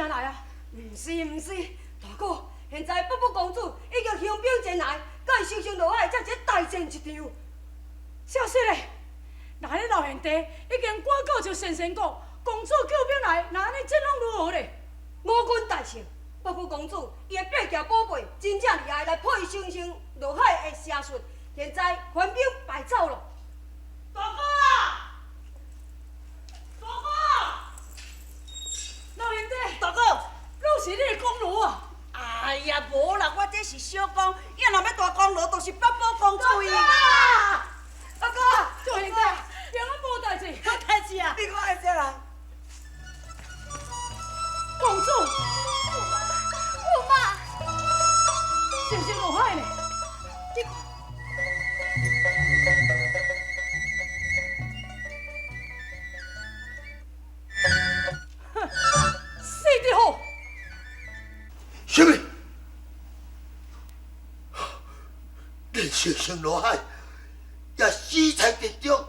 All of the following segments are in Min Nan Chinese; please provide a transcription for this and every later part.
前來啊？毋是毋是，大哥，現在北部公主已經雄兵前來，佮伊生生落海，才一大戰一場。消息咧，那你老賢弟已經趕到就神仙國，公主救兵來，那按呢戰況如何咧？我軍大勝，北部公主伊的八件寶貝真正厲害，來破伊生生落海的邪術，現在還兵敗走了。大哥啊！大哥啊！老賢弟，大哥，攏是你的功勞啊！哎呀，無啦，我這是小講，伊若欲大功勞，就是北寶公主伊。大哥，老賢弟，平安無代誌，無代誌啊！你看愛這人，公主，駙馬，生生落海呢？你，哼，死得好！什麼？連生生落海，也死在殿中。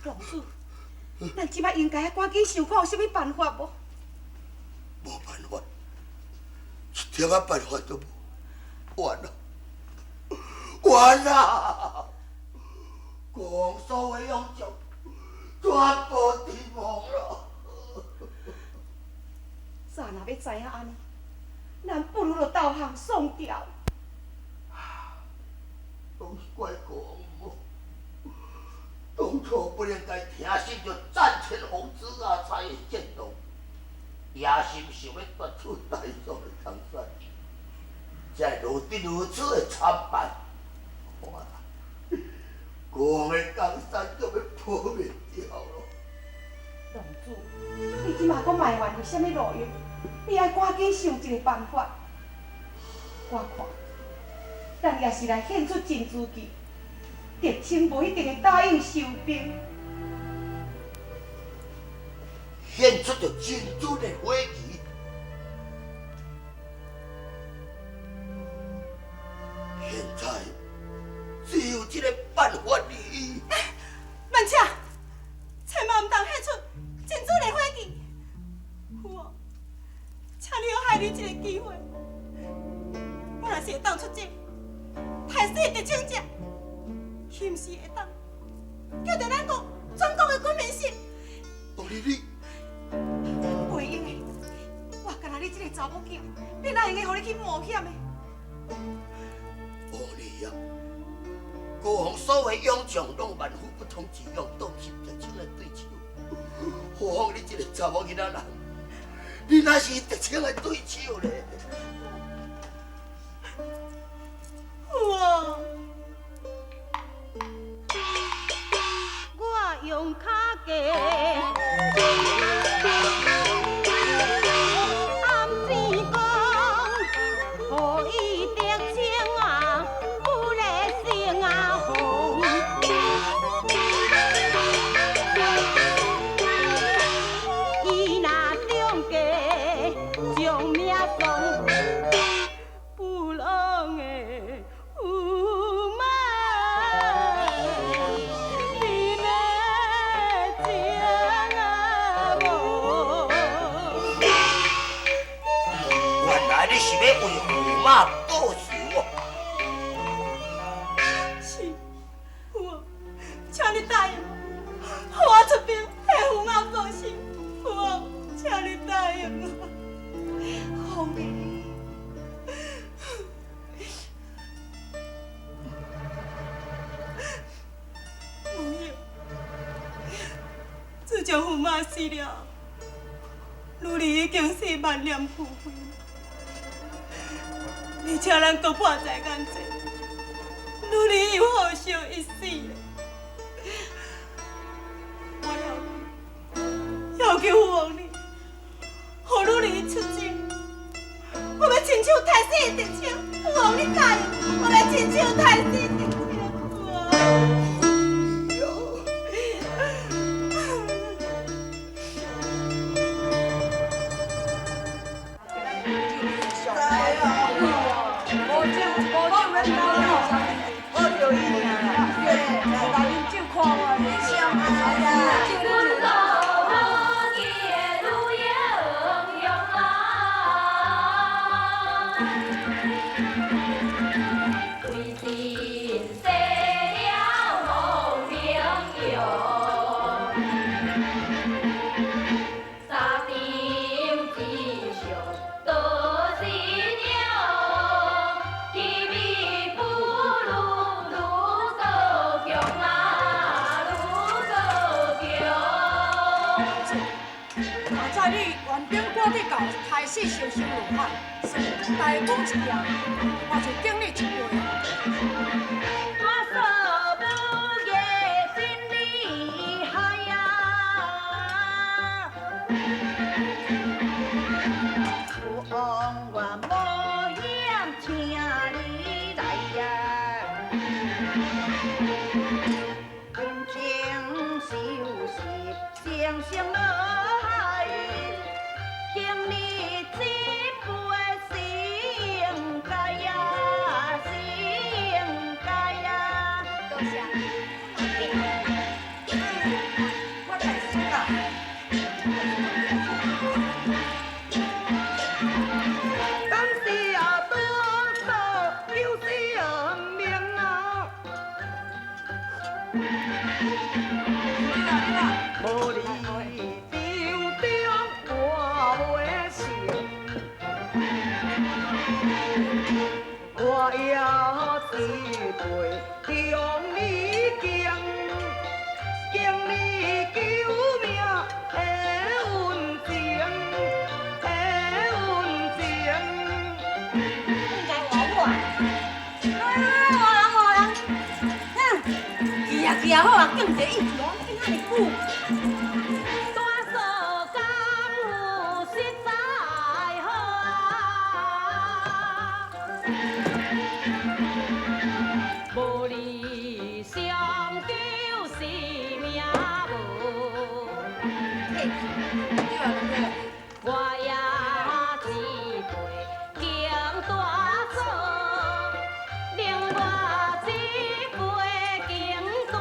公主，咱這擺應該趕緊想看有啥物辦法無？無辦法，一點仔辦法都無。完了，完了！國王所有勇將全部陣亡了。早若欲知影按呢，咱不如就投降宋朝。攏是怪國王，當初不應該聽信著戰前王子阿才的箭動，野心想欲奪取大宋的江山，才會落得如此的慘敗。看啦，國王的江山就欲破滅掉囉。公主，你這馬閣埋怨有啥物路用？你愛趕緊想一個辦法。我看，咱也是來獻出珍珠旗，德清無一定會答應收兵。獻出著珍珠的火旗，現在只有這個辦法而已。慢車，千萬毋通獻出珍珠的火旗。父王，請你予孩兒一個機會，我若是會當出征，殺死狄青者，是毋是會當叫著咱國全國的軍民心？王麗麗，袂用的，我干焦你這個查某囝，你哪會用得予你去冒險的？王麗啊，國王所有勇將攏萬夫不當之勇，當是狄青的對手。何況你這個查某囡仔人，你哪是狄青的對手咧？父王，我用跤架，暗天講，予伊得清啊，不咧生啊紅。伊若中計，將命送，不攏會駙馬你的情啊無。原來你是欲為駙馬報仇啊！是，父王，請你答應我，予我出兵替駙馬報仇。父王，請你答應我。鳳兒，母后，自從駙馬死了，女兒已經是萬念俱灰，而且咱閣破在眼前，女兒又好相一死咧。我要求，要求父王你，予女兒出征，我欲親手殺死狄青，父王你答應，我欲親手殺死狄青，父王。無酒無酒免斗啦，無就伊爾啦，對，來來飲酒看我。酒。得到杀死生生落海，算大功一件，嘛就敬你一杯。我说武艺真厉害呀，父王我冒险请你来呀，真情修习生生落海，敬你一杯是应该呀，是应该呀。多谢。我大叔啊，感谢多多救生命啊！无你场中我袂成，我也一杯向你敬，敬你救命的恩情，的恩情。应该活我。啊，活人活人，哼，记啊记啊好啊，敬一个意思，敬遐尼久。大嫂功夫实在好啊，无你相救是命无。我也一杯敬大嫂，另外一杯敬大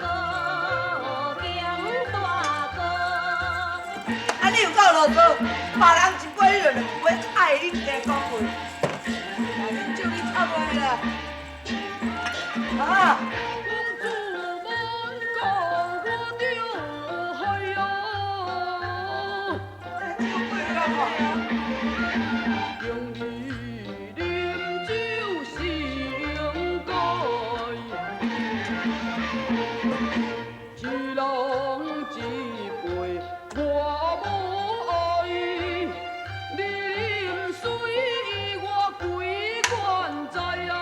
哥，敬大哥。啊，你有够啰嗦，别人一杯就两杯，爱恁加讲话。来，啉酒你插话啦。啊！公主阮讲我着海哟。这酒杯了无？敬你啉酒是应该，一人一杯我无爱，你啉水我规罐知啊，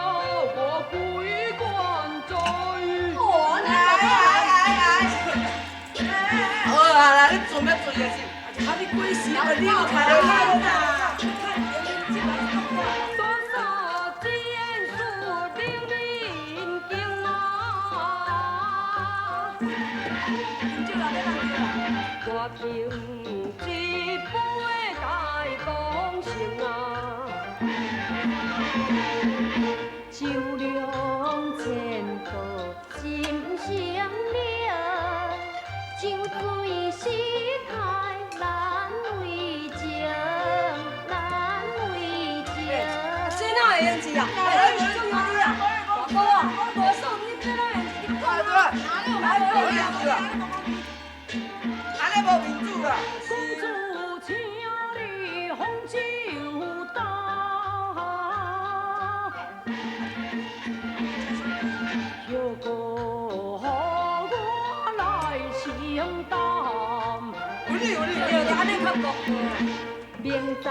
我规罐知。哦，来来来来，好啊啦，你做咩做嘢是？啊，你几时啊，你有看到啦？大嫂剑术令人惊啊！我凭一杯大功成啊，酒量千道心声了，酒醉失态难为情，难为情。这哪会用字啊？来，重要啲啊！大哥啊，我大嫂，你这哪会用字？对对，来，无面子啊！按呢无面子啊！公主，请你红酒干，休阁予我来承担。有理有理，对对，按呢较公。明知会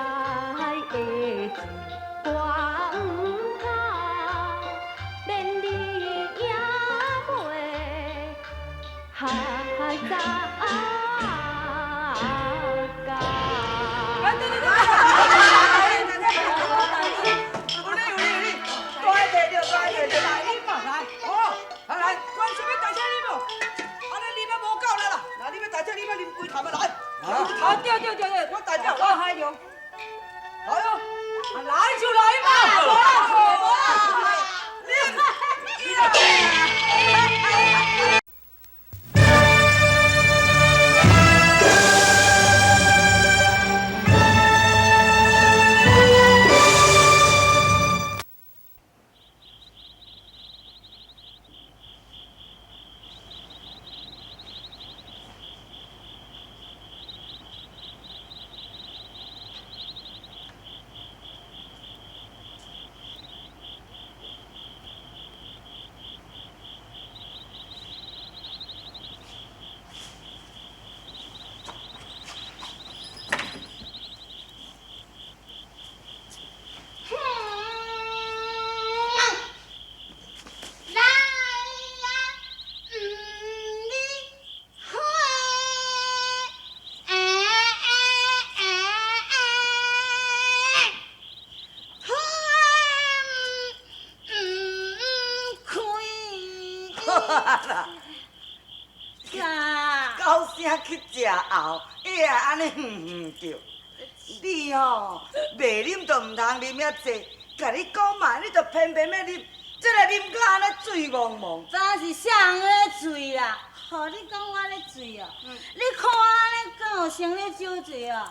关卡，连你也袂害早到。有理有理有理，大提着，大提着，来嘛来，哦，来来，关心要大声啉无？按呢啉啊无够力啦。那你欲大声，你欲啉规坛啊来。啊，对对对对，我大声，我海量，来哦，啊来就来嘛。啉，啦。啊！狗声去食喉，会啊按呢哼哼叫。你吼袂啉就毋通啉遐济，共你讲嘛，你就偏偏欲啉，这个啉甲按呢醉茫茫。敢是啥人咧醉啦？吼，你讲我咧醉哦？你看我按呢，敢有像咧酒醉哦？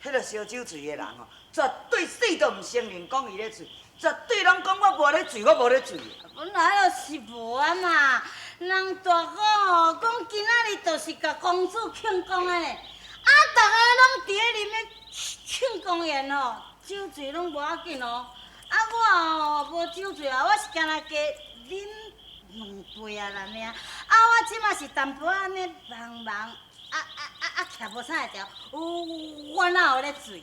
彼个烧酒醉的人吼，绝对死都毋承认讲伊咧醉，绝对拢讲我无咧醉，我无咧醉。本来就是无啊嘛，人大哥吼讲今仔日就是共公主庆功的呢，啊，逐个拢伫咧啉咧庆功宴吼，酒醉拢无要紧哦。啊，我吼无酒醉啊，我是干焦加啉两杯啊尔。啊，我这马是淡薄仔按呢茫茫，啊啊啊啊，徛无啥会牢，我哪有咧醉？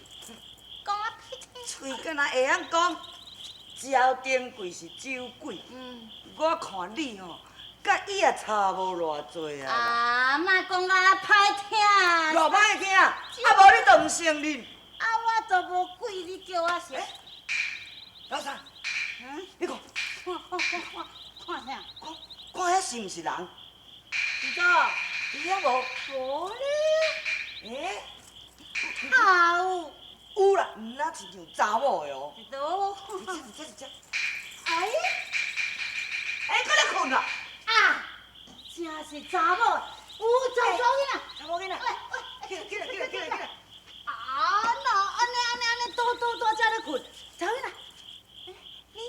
讲啊屁！喙敢若会晓讲，焦丁贵是酒鬼。我看你吼，佮伊也差无偌济啊。啊，莫讲甲歹听。偌歹听，啊无你就毋承认。啊，我都无鬼，你叫我承？老三，你看，看看看看看啥？看看遐是毋是人？伫佗？伫遐无？无咧。欸？啊有。有啦，毋若亲像查某的哦。伫佗？伫遮伫遮伫遮。哎？欸，阁咧睏啦！啊，真是查某，有查某囡仔，查某囡仔。喂喂，起来起来起来起来起来！啊，哪按呢按呢按呢，倒倒倒遮咧睏，查某囡仔。你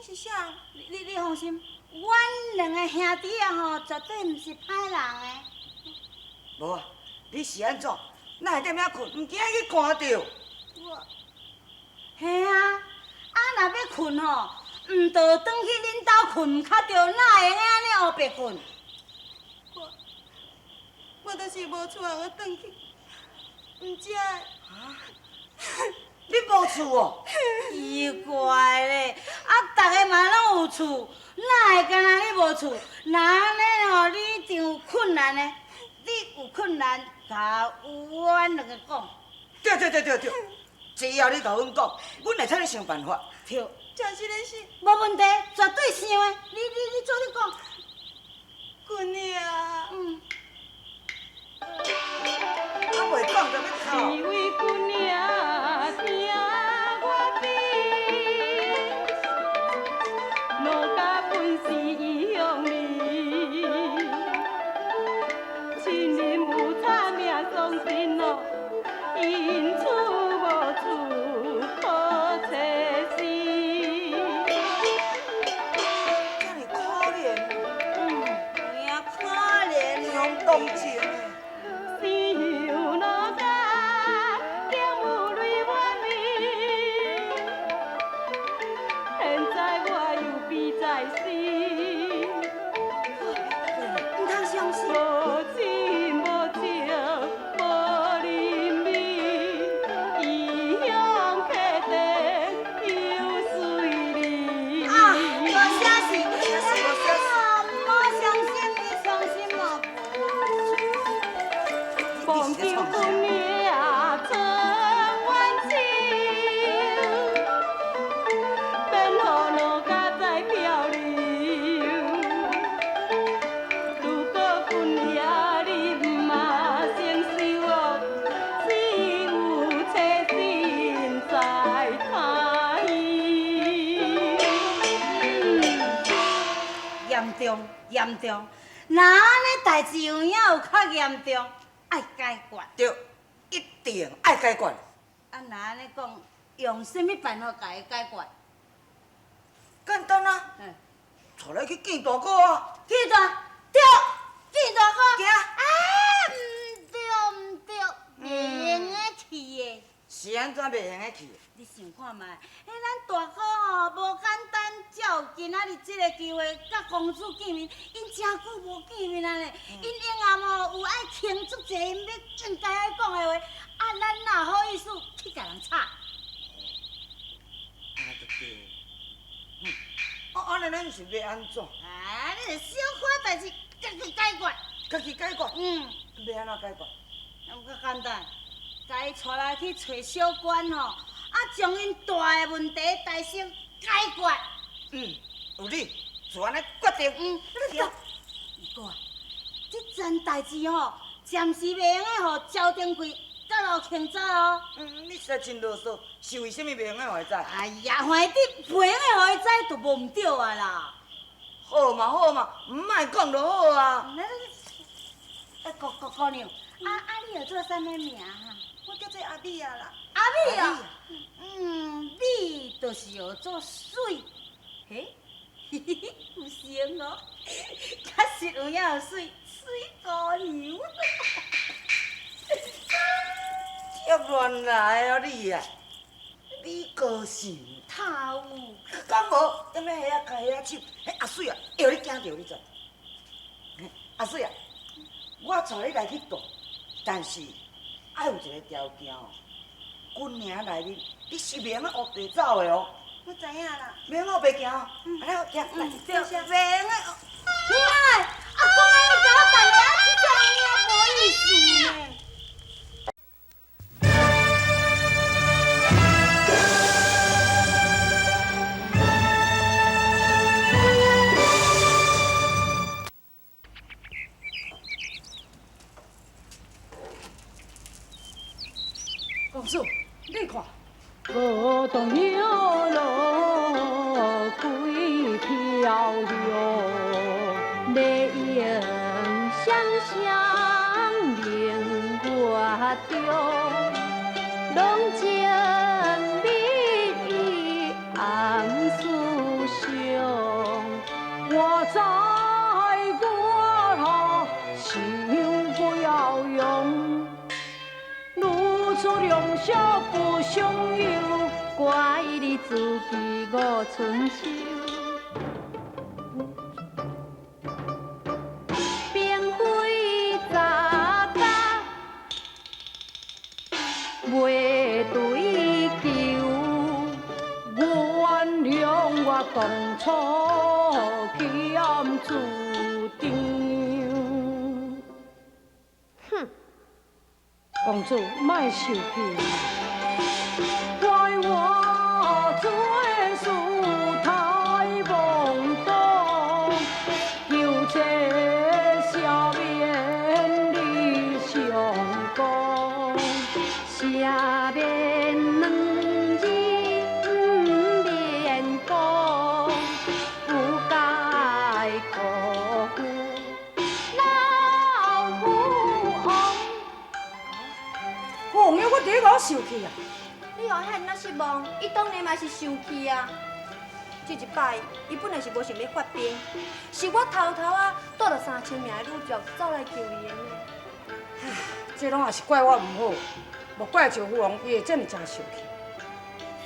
是啥？你放心，阮两个兄弟啊吼，绝对毋是歹人的。无啊，你是按怎？哪会踮遐睏？毋惊去寒著？我，嘿啊，啊若欲睏吼，毋就转去恁兜睏毋较著，哪会用得按呢乌白睏？我就是无厝通阁转去，毋才会。啊？你无厝哦？奇怪咧，啊，逐个嘛拢有厝，哪会干焦你无厝？若按呢吼，你一定有困难的，你有困难，共阮两个讲。对对对对对，只要你共阮讲，阮会替你想办法。对。真实的是。无问题，绝对想的。你做你讲。姑娘。啊，袂讲就欲哭。是为姑娘听我悲，老家本是异乡人，亲人有惨命丧身咯，因此无处可栖身。遮尔可怜。有影可怜。相同情的。生有老家，竟有泪满面。现在我又悲在心。毋通伤心。无亲无情无人味，异乡客地又随你。啊，无啥事，啊，莫伤心，你伤心嘛无。望求姑娘春晚秋，免予老家再漂流。如果姑娘你毋嘛承受哦，只有栖身在他乡。严重严重，若按呢代志有影有较严重，爱解决。对，一定爱解决。啊，若按呢讲，用啥物办法共伊解决？简单啊，带来去见大哥啊。见大，对，见大哥。行。啊，毋对毋对，袂用得去的。是按怎袂用得去？你想看觅，彼咱大哥吼无简单，才有今仔日这个机会佮公主见面。𪜶诚久无见面啊呢，𪜶永暗吼有爱倾足济𪜶欲应该爱讲的话，啊，咱哪好意思去共人吵？按呢就对。啊，按呢咱是欲按怎？啊，你小可代志，家己解决。家己解决？欲按怎解决？有较简单，共伊带来去揣小官吼，啊，将𪜶大的问题代先解决。嗯，有理，就按呢决定。你走。毋过啊，这件代志吼，暂时袂用得予赵登贵佮老庆知哦。嗯，你实在真啰嗦，是为啥物袂用得予伊知？哎呀，反正袂用得予伊知，就无毋对啊啦。好嘛好嘛，毋莫讲就好啊。啊，姑姑姑娘，啊啊，你号做啥物名哈？我叫做阿美啊啦。阿美哦，嗯，美就是号做媠，嘿，嘿嘿嘿，有成哦，确实有影有媠，媠姑娘。足乱来哦你啊！你高兴？头有。敢无？踮咧遐牵遐手，彼阿水啊，会予你惊著你知？阿水啊，我带你来去住，但是爱有一个条件哦，军营内面你是袂用得乌白走的哦。我知影啦。袂用乌白行哦，安呢好行，来，对，袂用得。哎，啊，讲按呢，共我逐个啊，这有影无意思呢。公主，你看，河东有路开飘摇，丽影双双明月中，浓情蜜意暗思想。我知我头想不要用，如此良宵不相有，怪你自记五春秋。并非杂家袂对求，原谅我当初欠主张。哼，公主，莫受气，怪我做事太懵懂，求这赦免你相讲。赦免两字不免讲，不该辜负老父王。父王爷，我伫咧共我受气啊！你予遐尔仔失望，伊当然嘛是生气啊。这一摆，伊本来是无想欲发兵，是我偷偷仔带著3000名的女将走来救伊的呢。这拢也是怪我毋好，莫怪赵父王，伊会这尔诚受气。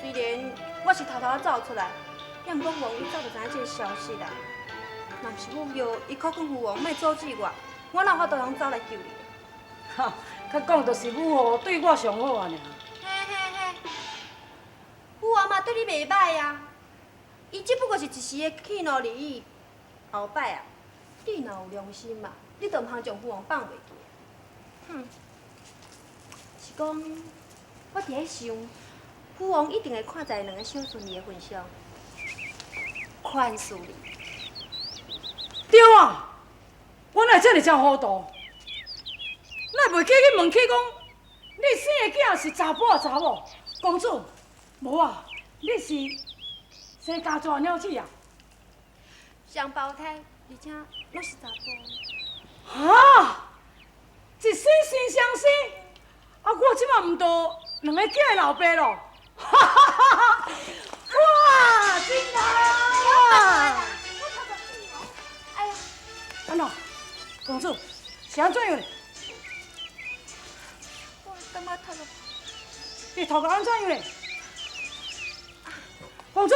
虽然我是偷偷仔走出来，也毋过父王伊早就知影这个消息啦。若毋是母后伊苦劝父王莫阻止我，我哪有法度通走来救你？哈，较讲就是母后对我上好啊尔。嘿嘿嘿，父王嘛对你袂歹啊，伊只不过是一时的气怒而已。后摆啊，你若有良心嘛，你就毋通将父王放袂记。哼，是讲我伫咧想，父王一定会看在两个小孙儿的份上，宽恕你。对啊，我哪会这尔诚糊涂？哪会袂记去问起讲，你生的囝是查埔抑查某？公主，无啊，你是生家大鸟子啊？双胞胎，而且拢是查埔。哈！一生生相生，啊！我这马毋就两个囝的老爸咯？哈哈哈哈！哇，真啊！哎呀，按怎？公主，是按怎样咧？我感觉头壳。你头壳按怎样咧？公主，